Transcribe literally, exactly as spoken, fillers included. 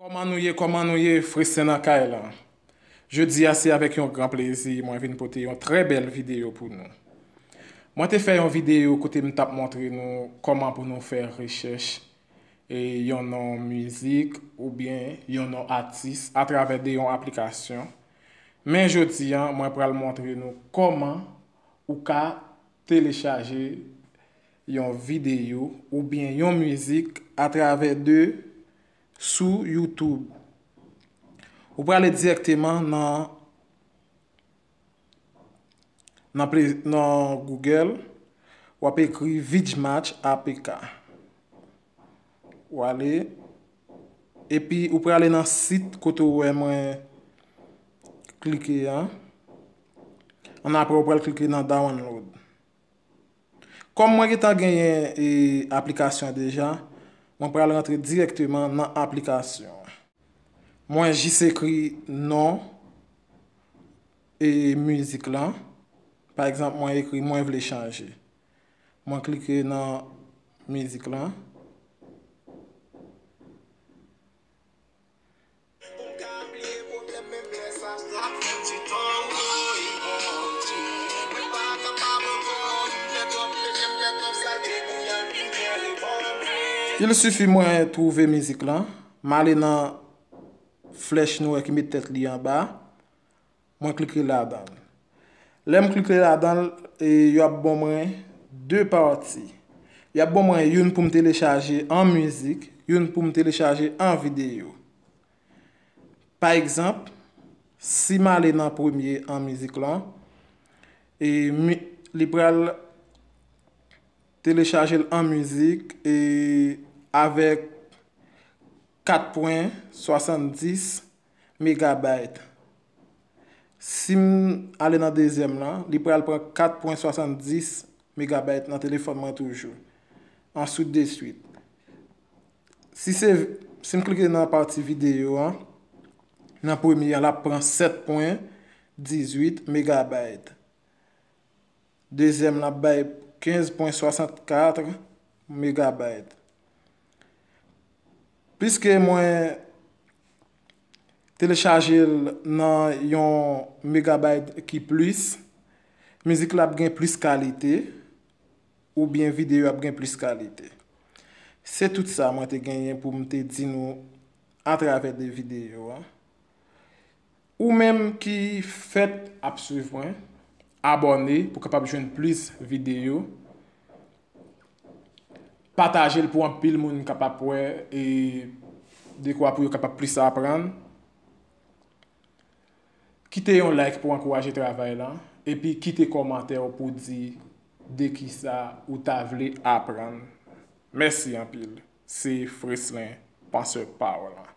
Kòman nou ye, kòman nou ye, Freslin nan kay la. Jodi a se avèk yon gran plezi mwen vin pote yon trè bèl videyo pou nou. Mwen te fè yon videyo kote m t ap montre nou kòman pou nou fè rechèch e yon non mizik oubyen yon non atis atravè de yon aplikasyon. Men jodi a, mwen pral montre nou kòman ou ka telechaje yon videyo oubyen yon mizik atravè de sou YouTube. Ou prale dirèkteman nan nan, nan Google, w ap ekri Vidmatch A P K. Ou ale, epi ou prale nan sit kote ou wè mwen klike an. Annapre ou pral klike nan download. Kòm mwen gentan genyen e, aplikasyon an deja, mwen pral rantre dirèkteman nan aplikasyon an. Mwen jis ekri non e mizik lan. Pa egzanp, mwen ekri mwen vle chanje. Mwen klike nan mizik lan. Il sifi mwen twouve mizik lan. M ale nan flèch nou wè ki met tèt li anba. Mwen klike ladan l. Lè m klike ladan l, e, y ap ban mwen de pati. Y ap ban mwen youn pou m telechaje an mizik, youn pou m telechaje an videyo. Pa egzanp, si m ale nan premye an mizik lan, e, mi, li pral telechaje l an mizik e avèk kat pwen swasanndis megabayt. Si m ale nan dezyèm lan, li pral pran kat pwen swasanndis megabayt nan telefòn mwen toujou. Answit de swit. Si se, si m klike nan pati videyo an, nan premye an, l ap pran sèt pwen dizuit megabayt. Dezyèm lan ap bay kenz pwen swasannkat megabayt. Piske mwen telechaje l nan yon megabayt ki plis, mizik la ap gen plis kalite, oubyen videyo ap gen plis kalite. Se tout sa mwen te genyen pou m te di nou atravè de videyo a. Ou menm ki fèk ap swiv mwen, abòne pou w kapab jwenn plis videyo. Pataje l pou anpil moun kapab wè e dekwa pou yo kapab plis aprann. Kite yon like pou ankouraje travay la, epi kite kòmantè w pou di de kisa ou ta vle aprann. Mèsi anpil. Se Freslin, pansè pawòl la.